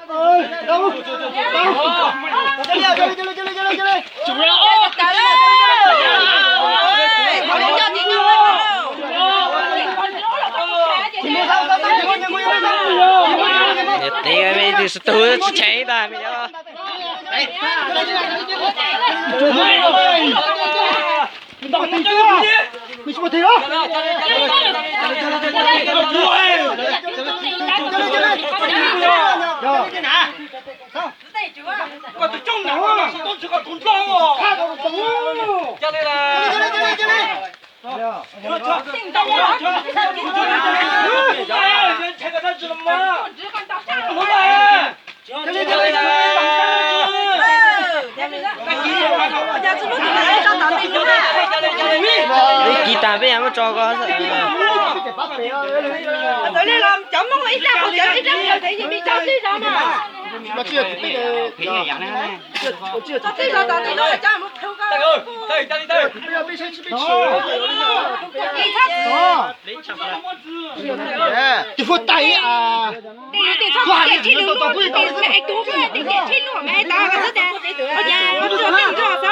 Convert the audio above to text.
Niam txiv me tus tub tsis cheem tas me. Ib kis tas peb yeej muab tso ko. Cov Hmoob ib rab, cov ib rab, cov ib rab, cov ib rab, cov ib rab.